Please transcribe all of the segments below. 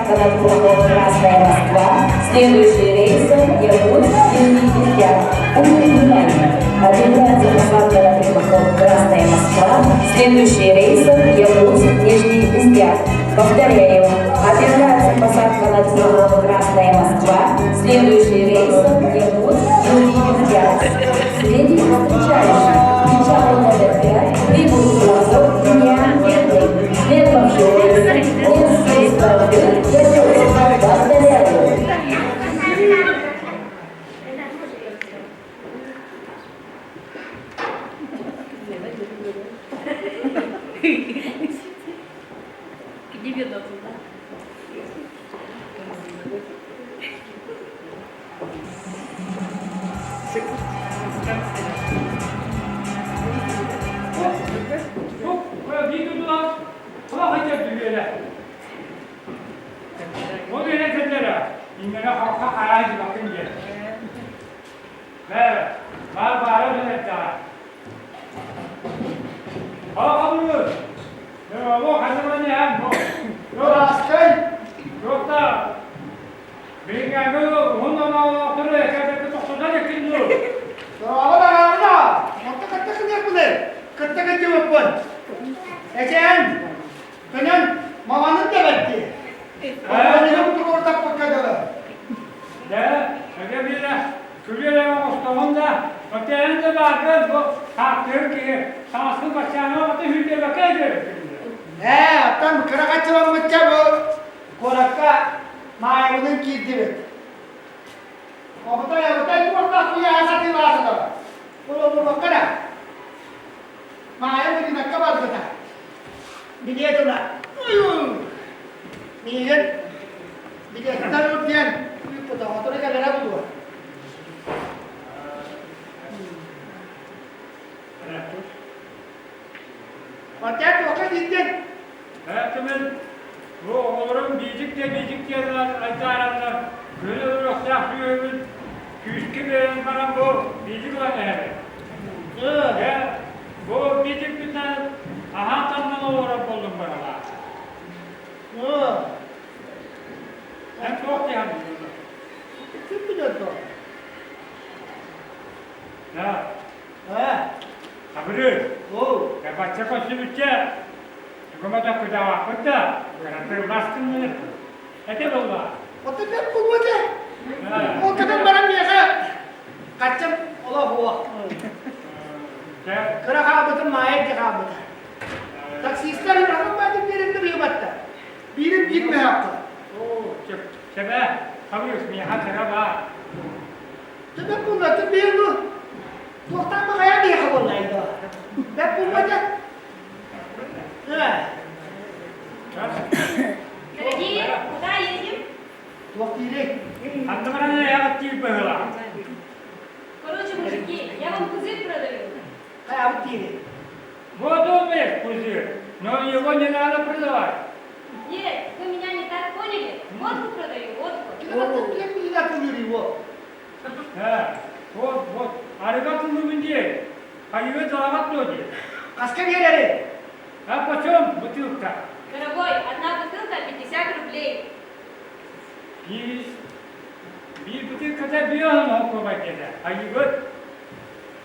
посадка на пароход «Красная Москва», следующий рейсом Якутск, Нижний Кистяк. Внимание! Объявляется посадка на пароход «Красная Москва», следующий рейсом Якутск, Нижний Кистяк. Повторяю, объявляется посадка на пароход «Красная Москва», следующий рейсом Якутск, Нижний Кистяк. Среди встречающих причалу номер 5 прибыл грузов Неанкетный, следовавший рейсом Ленск, Якутск. Повторяю. Ол эрэ кэллэрэ, иҥнэрэ халха хараан дьыбаккын диэн. Бээ, баар баара билэрдэҕэ. Хабырыыр! Бу ханна иһэн бу. Ыраскай! Туохта билиҥҥээҥи уһун оноолоохтору экэбэккэ тохтотон эккин дуу? Сороҕор араана! Онто кытта кыныахпыный? Кытта кырдьыбыппын. Эчээн, көнөн маманын да бэрти. Маманыгым туруортаппыкка дылы. Дьэ, эгэ биирэ күлүөлэ оҥостоҕун да, оттоон да бааргын бу хааттыыр киһи сааскын баччааҥҥа бата сүүрдүбэккэ диэбиккин. Ээ, оттон кыра хаччыламмычча бу куоракка Маайабынан киирдибит. Оҕотой абытай туохтаах куйааһа сатыылаатылар. Олорбокко эрэ. Маайа Маринакка барбыта. Билиэт ыла. Миигин билиэттэр үрдүөн ыыппыта. Оҕотору кэлэрэ буолуо. Хотя туохха тиийдин? Этимин бу оҕолорум биидик да биидик диэн айдаараннар көлө өлүөхтээх сүөһүбүн күүскэ биэрэн баран бу биидик ылан эһэбин. Дьэ, бу биидикпитинэн аһаан таннан олорор буоллум баралаа. Эн туох диэхин Ким билэр дуо? Да. Хабырыыс, бачча көстүбүччэ, тугума да кыдаҕааппыт да, кыратырбаскын этэ буолла. Оттон бэт буолуо этэ. Ол кэтэн баран миэхэ хаччам олох уох. Кыра хаалбытым Маайа икки хаалбыта. Таксистар ырахан баатын биэрэннэр ыйыбаттар. Биирин биир мөһөөххө. Чэбэ, Хабырыыс, миэхэ кыра баар. Төбөт буолла, биир ну туохтаан баҕайа миэхэ буолла айда. Бэт буолбата. Дорогие, куда едем? Туох диирий? Ханна баран айаҕыт диир быһыылаах. Короче, мужики, я вам пузырь продаю. Хайабыт диирий? Вот он весь пузырь, но его не надо продавать. Нет, вы меня не так поняли. Водку продаю, водку. Его. Вот, вот, арыга тыллыбын дии. Хайыгы далаҕат дуо дии. Хаска биэрэри? А почем бутылка? Дорогой, одна бутылка 50 рублей. Биир, биир бутылката биир оһон диэтэ. Хайыгыт?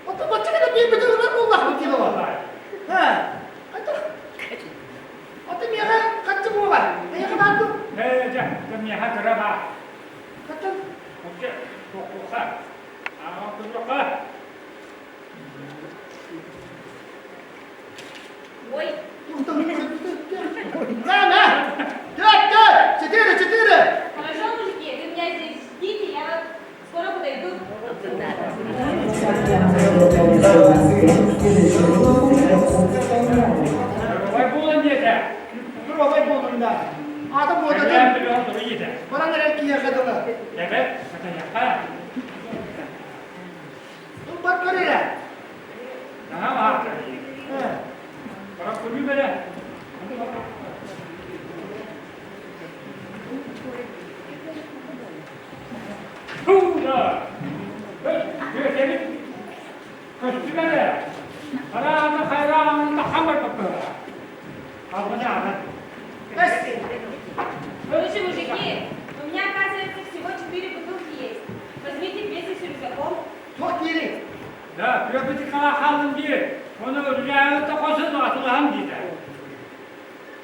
Ото бачча биир бутылка буоллахпыт кило. Ха. Ата. Ото миэхэ хаччы буолар. Эйиэхэ баар дуо? Ээ, дьэ, миэхэ кыра баар. Хаччы. Окей, тохтуха. Ага, тохтуха. Ой. На, на! Пять, пять! Четыре, четыре! Хорошо, мужики, вы меня здесь ждите, я вот скоро подойду. Ой, буолан диэтэ. Ой, буолан да. Ата буолан. Баран эрэр киһиэхэ дылы. Эбэт, хатайахха. Бар көр эрэ. Наһаа баһаатар. Баран көрүү бэрэ. Туу да! Күөтэбит көстүмэ Хараана хайраан хамар баппыра. Албана Короче, мужики, Да, күөпүтүккаҕа хааллым диир. Ону рюкзагы тохосун атылаһан диэтэ.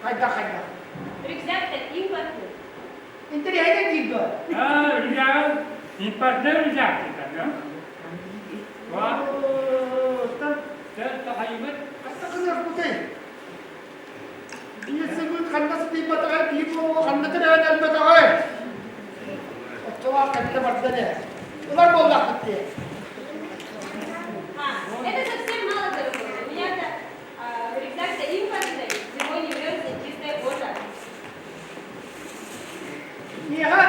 Хайдах хайдах? Рюкзак-то импортный. Интэриэһинэй диир дуо? А, рюкзагын импортный рюкзак диэтэ. Оттон Тахайбыт. Ханна гыныахпытый? Биир сылбыт ханна сытыйбатаҕай, биир буолуо ханна төрөөн өлбөтөҕөй? Оччолоох кэннэ барда ээ. Ылар буоллахпыт дии. А, это совсем мало, дорогой. У меня-то рюкзак-то импортный, зимой не мерзнет, чистая кожа. Миэхэ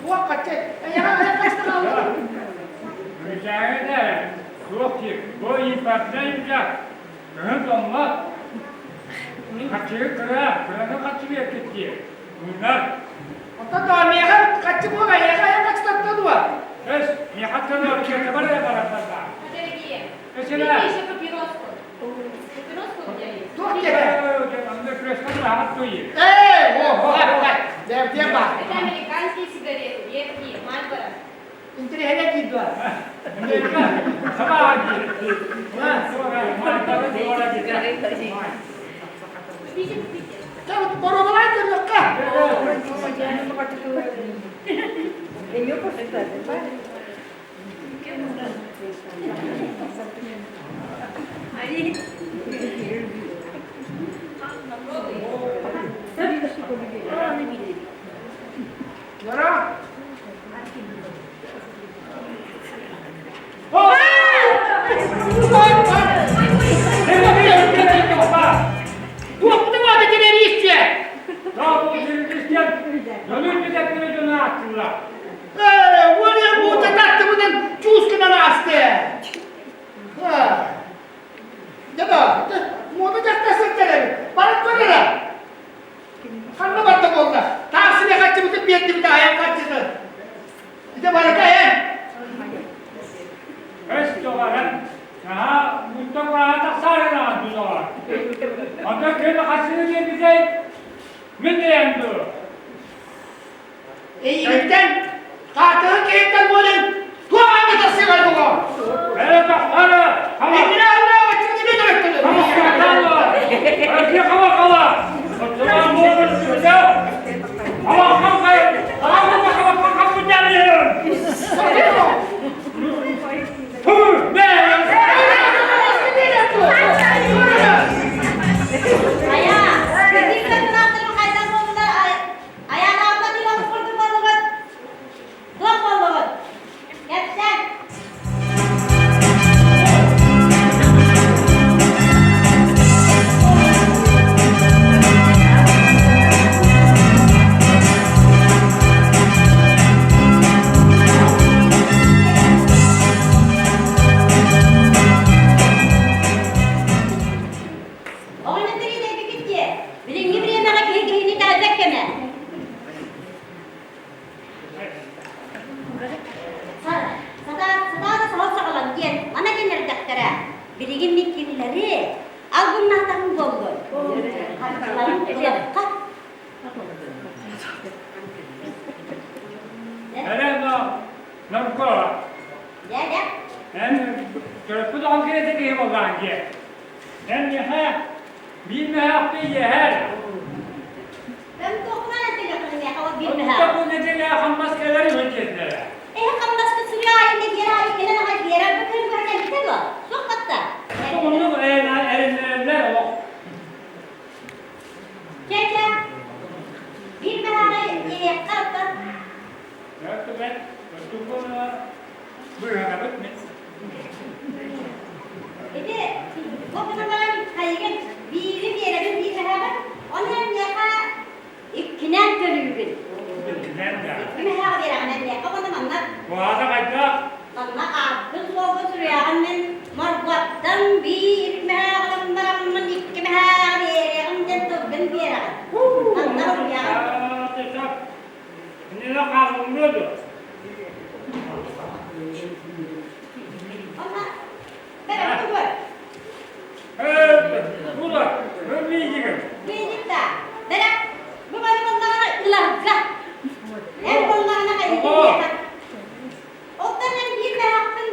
туох хаччы, эйиэхэ айах хаччы хаалла. Рюкзагы да суох диир. Бу импортный рюкзак. Кыһын тоҥмот. Хаччыгы кыра, кыраны хаччы биэркит диир. Мыынар. Оттон доо миэхэ хаччы буол, эйиэхэ айах хаччы дуо? Эс, миэхэ тылы киэкэбэр эрэ барардар. Дорогие, Эсилэ. купите еще папироску. Папироску у меня есть. Туох диэтэ? Онно күрэскэ быраҕат туйи. Ээ, о, баар, баар. Дээбитиэн баар. Это американские сигареты, редкие, Мальборо. Интэриэһинэй диир дуо? Сабаа диир. Купите, купите. Чэ, боруобалаан көрүөххэ. Попробуй. Лара! Туохпутун аата террористия! Ээ, уоле буута таттыбынан чуусканан аасты! Дьэ, муода дьахтар сылдьар эбит. Баран көр эрэ. Ханна барда буолла? Таах сине хаччыбытын биэрдибит айан хаччытын. Ити барыта эн. Өс доҕорун, наһаа муттан кураана тахсаарынаҕын дуу доҕор. Онтон ким хаччыны биэрбитэй? Мин бэйэм дуу? Эйигиттэн хаатыгын киһиттэн буолан туох аанньа тахсыаҕай доҕор? Ээ, тахсары! Иннинэ аллаа баччыгы мен өлөттөлөр. Россия хабар-хала! Оччолоон буолбут сүрдэ! Хабар-хам хайа! Хабар-хам хам бутярыйын! Ту! Бэ! Айа, биир хайдах буоллулар Айанаабат илон курдук буоллугут? Туох буоллугут? Кэпсээн. Оҕонньоттор итэйбиккит дии. Билиҥҥи бириэмэҕэ киһи киһини итэҕэйбэт кэмэ. Сатаан сатаан саһыл саҕалан диэн мана кэннэрдэхтэрэ. Билигин мин кинилэри албыннаатаҕым буоллун. Харчыларын ылыахха. Эрэ но, Норко. Дьэ, дьэ. Эн төрөппүт оҕом киһитэ киһи буоллаҕын дии. Эн миэхэ биир мөһөөхтүү иэһэр. Кэм туохунан этилэххин миэхэ ол биир мөһөөх. Бу нэдиэлэ хамнас кэлэр үһү диэтилэр. Эһи хамнаска сырыы аайы нэдиэлэ аайы кэлэн аҕай биэрэр бу күн быһа кэлбитэ дуо? Суох батта. Оннук эрэннэрэллэр олох. Чэ, чэ. Биир мөһөөҕү иэйэххэ оттон. Өртүбэт, өртүбүт быыһанабыт мин. Ити бу гынан баран хайыгын биири биэрэбин дии саһаабын, ону эн миэхэ иккинэн төлүүгүн. Иккинэн да. Икки мөһөөҕү биэрэҕин эн миэхэ уонна манна Куһаата хайдах? Манна ааккын суолгун суруйаҕын мин Моргуоттан биир мөһөөҕүн бараммын икки мөһөөҕү биэриэҕим диэн тылгын биэрэҕин. Манна суруйаҕын. Кинилэр хааллылар дуо? Онно бэрэ тугу? Була, миигин. Миигин да. Бэрэ, бу бары буоллаҕына ыларга. Эн буоллаҕына хайыгын диэхэ. Оттон эн биир мөһөөхпүн,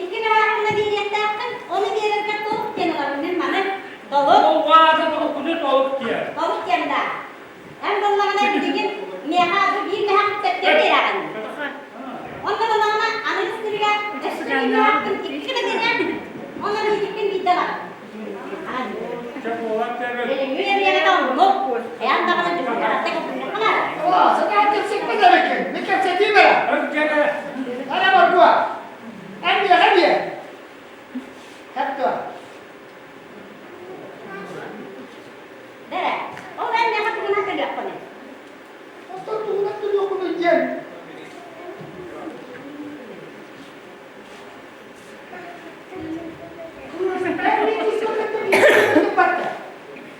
икки мөһөөхпүн да мээхпин икки гына биэриэм. Онно биириккин биирдэ ылар. Чэ буолан тэбит. Билиҥҥи биэриэҕэ оннук. Хайаан даҕаны дьүһүннэхтэ кэпсэтиэххэ О, сатаан кэпсэппэт эбиккин. Мин кэпсэтиим эрэ. Өҥкэрэ. Ана Марго, эн миэхэ биэр. Хэп дуо? Бэрэ, ол эн миэхэ тугунан төлүөххүнүй? Оттон тугунан төлүөххүнүй диэн?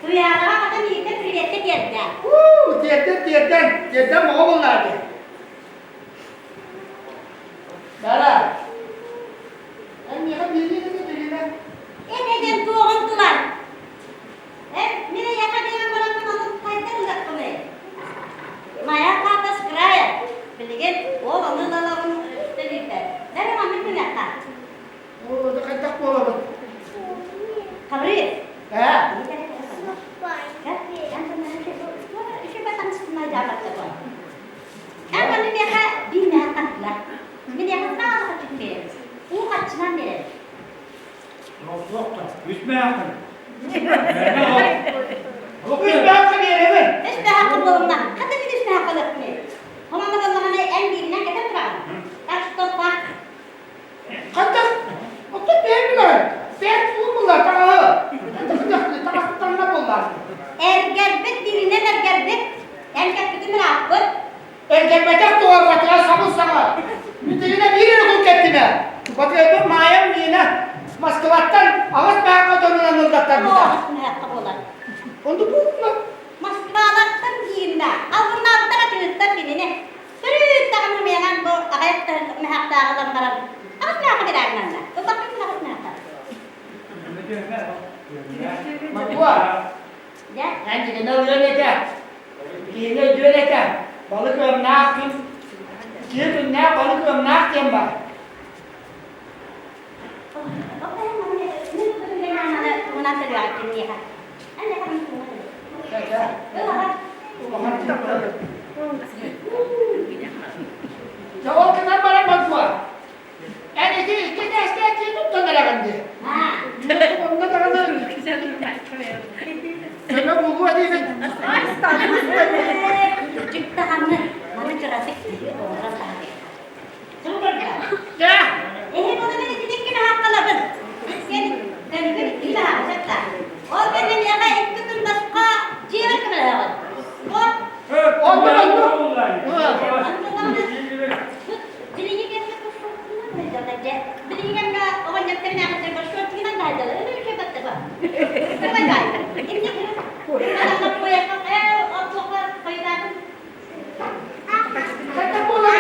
Туйаараҕа хата миигиттэн приветкэ тиэрдэ. Уу, тиэрдэн, тиэрдэн, тиэрдэн моҕо буллаа диэн. Дара, эн миэхэ биэриэ этэ билимэ. Эн эдэн туоҕун тулар. Эн мин эйиэхэ биэрэн бараммын ону хайдах ылыахпыный? Моя хата с края. Билигин ол ону ылалабын төлүүрбэр. Бэрэ маннык гыныахха. Оо, хайдах буолабын? Хабырыыс. Ээ? Эн аны миэхэ биир мэһэх хантылар. Мин эйиэхэ саала хаччытын биэрэбин. Уу хаччынан биэрэбин. Суох да, үс мээххин. Үс мээххин биэрэбин. Үс мээххин буолумна. Хата мин үс мээххин ылыахпын. Хомоно буоллаҕына эн бииринэн кэтэн тураҕын. Так что так. Хайдах? Оттон бэйэм билэҕин. Бэйэм тугун буллар таҥаһы. Таҥаспыт таҥна буоллар. Эргэрбит бииринэн эргэрбит. Эн кэппитин ырааппыт. Эргэрбэтэх туһарбатыгар сабыс-саҥа. Бүтүнэ биир эрэ күн кэттимэ. Батыйбын Маайам миэнэ Москваттан аҕыс мээххэ дьонунан ыллаттарбыта. Аҕыс мээххэ буолар. Онду буолла. Москвалартан киирдэ. Алгыннаабыттар атыыттар кинини. Төрүүт даҕаны миэнэн бу аҕыйах мээхтээҕи ылан баран аҕыс мээххэ бирээгинэннэ. Ылбаппын аҕыс мээххэ. Москва. Дьэ. Эн дьигинэ ылыан этэ. Киһини өйдүөн этэ. Балык ыамнаах күн. Киһи күннээх балык ыамнаах диэн баар. Дьэ ол гынан баран Москва. Эн ити икки этээстээх дьиэ туттан эрэҕин дии. Онно даҕаны көмө буолуо диибин. Дьиктаҕаны маны кыратык оҥорон таһаарыахха. Дьэ. Эһи буолан итинник хаалабын. Сен төнгүн икки хаалсатта. Ол кэннэ миэхэ икки күн босхо дьиэбэр көмөлөһөҕүн. Онно онно. Билиҥҥи кэмҥэ Билиҥҥи кэмҥэ оҕонньоттор эмээхситтэр борщуотчугунан баайдалар. Хайдах буолар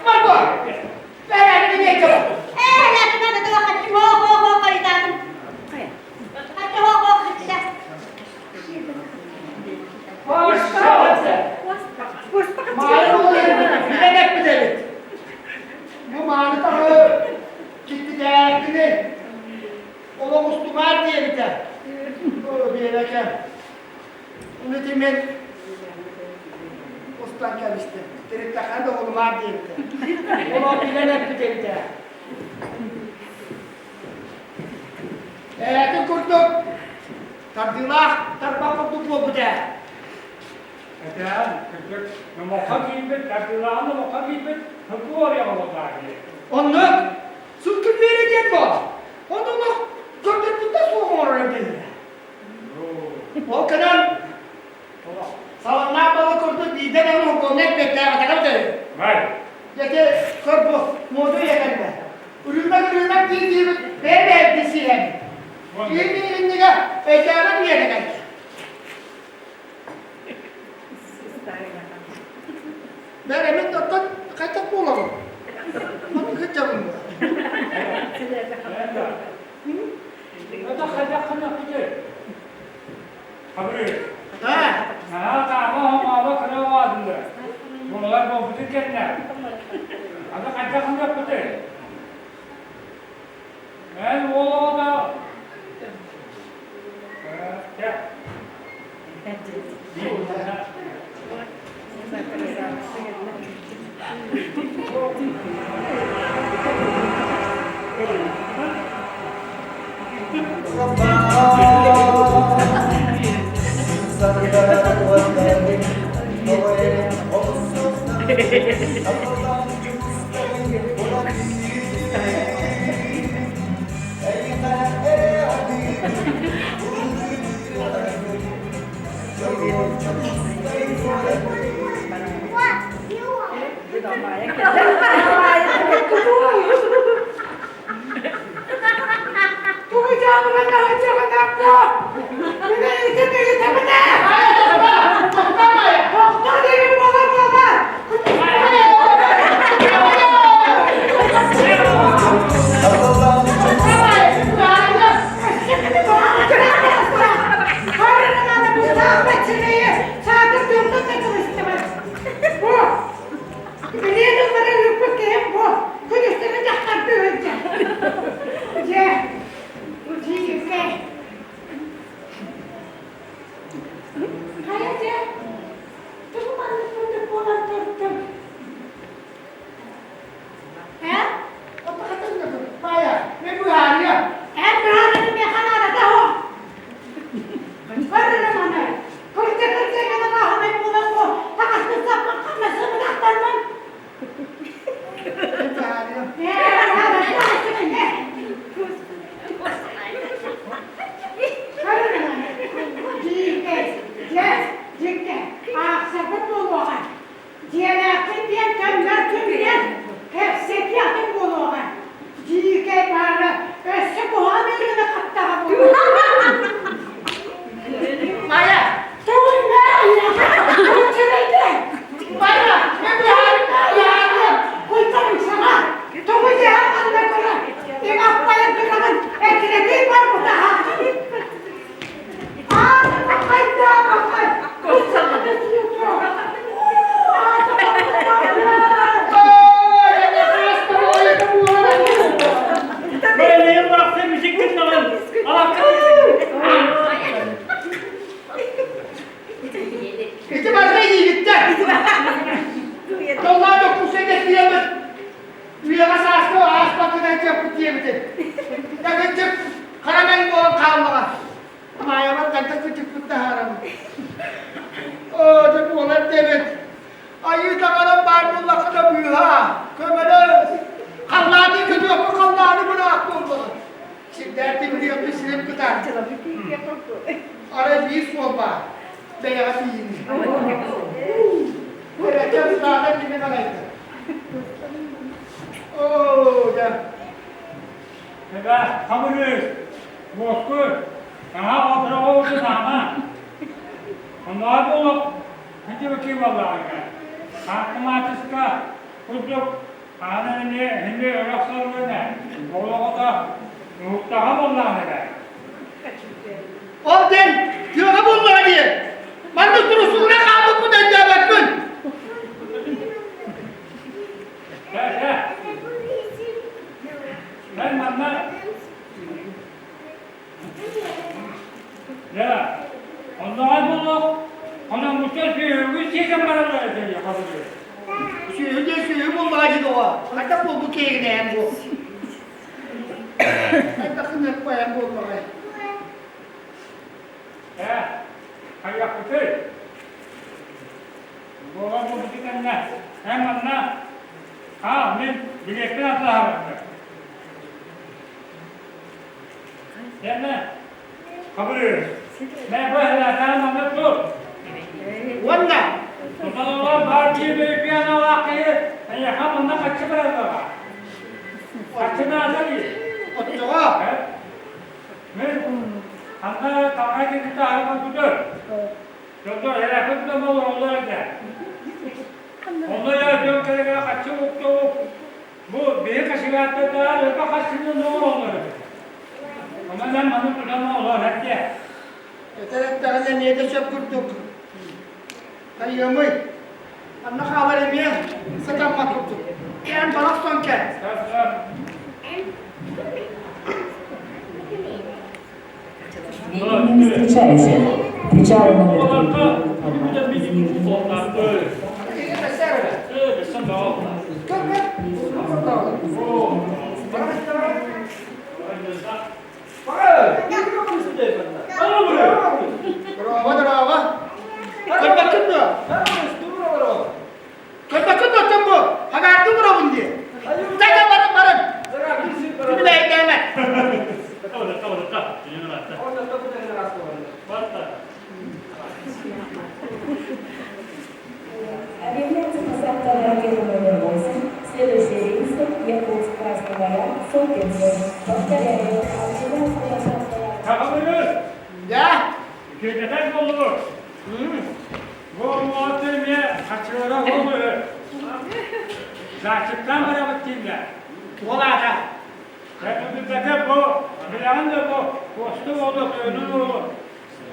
Марго! Бэрээни диэки. Билэн эппит эбит. Бу мааны таһы киттитээккини олох устумаар диэбитэ. Биэрэкэ. Ону ити мен устан кэбистим. Тириттэххэ да уһулумаар диэбитэ. Олох билэн эппит эбитэ. Ээтин курдук тардыылаах тарбах курдук буолбут ээ. Этээн, кырдьык, номоххо киирбит, тардыылааҕын номоххо киирбит сылгы уоруйаҕа буоллаҕа дии. Оннук сылгы үөрэ диэн буол. Онно олох көрдөрбүттэ суох оҥорор эбитэ. Ол гынан саламнаах балык курдук биирдэ да оҥоһугуҥҥа эппиэттээбэтэҕим дьэ. Бай. Дьэ көр бу муоду ийэтэрбэ. Үрүмэк үрүмэк дии диибит бэйэ-бэйэбитин сиэһэбит. Киһи иннигэ өйдөөбөт үйэтэ кэллэ. Бэр эмин оттон хайдах буолабын? Маны кырдьабын дуо? Это хайдах ханахпыты? Хабыры. Да. Наһаа таама хоҥообо кыра оҕоодулар. Буолар буолбутун кэннэ. Аны хайдах ханахпыты? Эн уол оҕото Чэ. Ити барыта иигиттэр. Доллаа доккусайга тиийэммит үйэҕэ сааскы ааспаккынан кыаппыт диэбитин. Дагынчык хара мэҥ буолан хааллаҕа. Маайабар хайдах кычыкпыт таһаарабын. Оо, дьэ буолар дэбит. Айыы таҥарам баар буоллаххына быыһаа, көмөлөс. Халлааны көтүөхпүт халлааны быраах буоллаҕа. Сирдээх тимириэхпит сирим кытаар. Арай биир суол баар. Бэйэҕэ тиийинии. Эрэчэ саата кими балайда. Оо, дьэ. Эбэ, хамырыыс, муоскур, наһаа отроҕо утунаама. Оннооҕор буолуох, хантибакы буоллаҕыҥа. Хааккымаатыска курдук хаанан эмиэ эмиэ өрө охсоргуна, олоҕото уһуктаҕа буоллаҕын эбэ. Ол диэн тыаҕа буллаҕа дии. Маннык турусууна хаалбыппын өйдөөбөппүн. Чэ, чэ. Эн манна Дьэ, оннооҕор буолуох, хономмучча сүөһүгүн сиэтэн бараллар этэ дии хабырыыр. Сүөһү диэн сүөһү буоллаҕа дии доҕор. Хайдах буолбут киһигинэйэн бу? Хайдах гыныахпайан буоллаҕай? Ээ, хайыахпытый? Буолар буолбут кэннэ, эн манна хаал, мин билиэппин атылаһабын. Дьэнэ, хабырыыр. Мэ бу эһэлээтээн манна тур. Уонна Туталалар баар дии бөйүпүаналаах киһи эйиэхэ манна хаччы бараллара. Хаччы наада дии. Оччоҕо Мин ханна таҥара киһитэ аһарбын күтэр. Дьоннор эрэхин да олороллор этэ. Онно я дьон кэлэгэ хаччы уктук. Бу биһи хашыгааттардаан өпө хаччыны оҥороллор эбит. Онон эн маны тутан олор эттэ. Этэр эттэҕинэ эмиэ да сөп курдук. Хайыамый? Анна хаалар эмиэ сатаммат курдук. Эн балах сон кэл. Сөп, сөп. Сведения встречающих. Причалы номер 3 из Нижнего Дорообо, дорообо. Көрбөккүн дуо? Көрбөккүн дуо оттон бу? Хагаардыы олоробун дии. Дайда баран баран. Күнү бэйдээмэ. Объявляется посадка на ракету номер 8. Следующий рейс Якутск, Красный Маяк, Сокинсон. Повторяю, объявляется посадка на Хабарыгыз, Дьэ, үчүгэйдэтэн буоллубут. Бу уолаттар эмиэ харчылара буолуо. Зайчиктаан барабыт дииллэр. уол аата. Билбэтэ бу, билэҕин да бу, куоста уолу, тойонун уолу.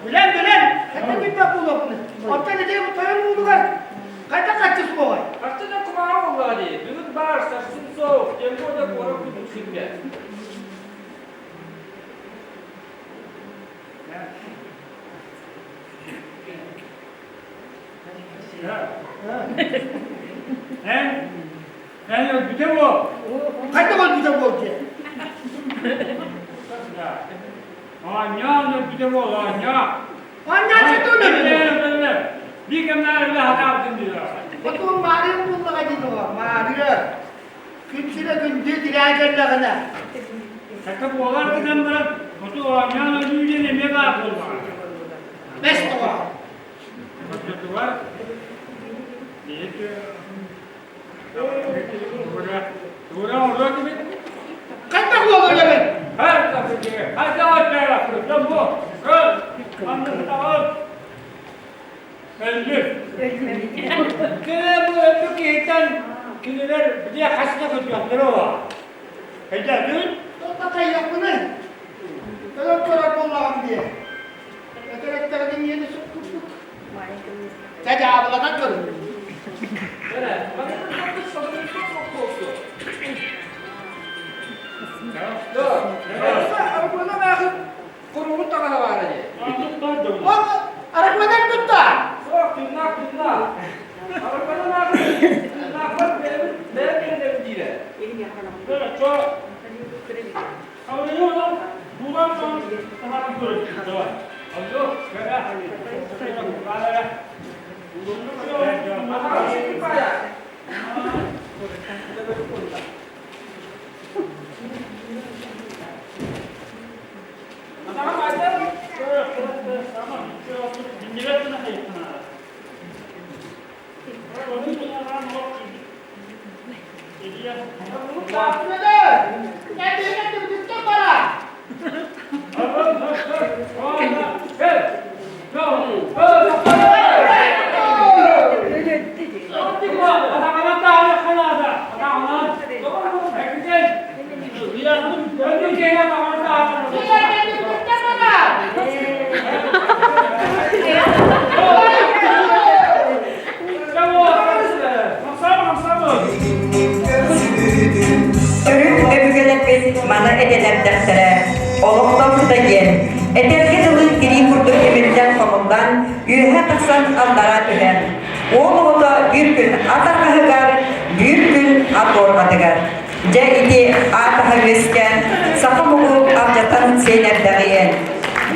Билэн, билэн, ханна билбэт буолуохпун. Оттон ити бу тойон уулугар хайдах харчы суоҕай? Харчынан кумааҕы буоллаҕа дии. Бүгүн баар, сарсын суох, тем более куорат курдук сиргэ. Эн, эн өлбүтэ буол. Хайдах өлбүтэ буол диye. Оонньоон өлбүтэ буол, оонньоо. Оонньоон өлбүтэ. Биир кэмнээр үлэ хатаабытын диир. Отуон Маарыйа буоллаҕа дии доҕор, Маарыйа. Күн сирэ күндү тирээн кэллэҕинэ. Сака буолар гынан баран, оту оонньоон өлүү диэн эмиэ баар буоллаҕа. Бэс тоҕо. Оччотугар биһиги тура оруо кибит. Хайдах буолар эбит? Өллү. Кини бу өллү киһиттэн кинилэр били хас да көрдөхтөрө о. Өйдөөтүн? Тохтотайыахпыный? Өлөр көрөр буоллаҕым дии. Этэрэттэҕинэ миэнэ сөп курдук. Чэ, дьаабыланан көрүҥ. Эрэ, маннык сабынытын суох Арбана маахын куругун таҥаһа баара дии. Ол аракмадан кытта. Суох, тыыннаах, тыыннаах. Арбана маахын тыыннаахпар бэйэбин бэйэм кэллэбин диирэ. Атаҕын сиппит баайа. Атаҕын баайдар. Төрүт өбүгэлэрбит маны этэлэрдэхтэрэ, олохтоохто диэн, этэргэ дылы тирии курдук тимирдэн хомуллан, үөһэ тахсан аллараа түһэн, уол оҕото биир күн ат арҕаһыгар, биир күн ат уорҕатыгар. Дьэ ити аат аһа үөскээн, саха омугу алдьатан сиэн эрдэҕийэн.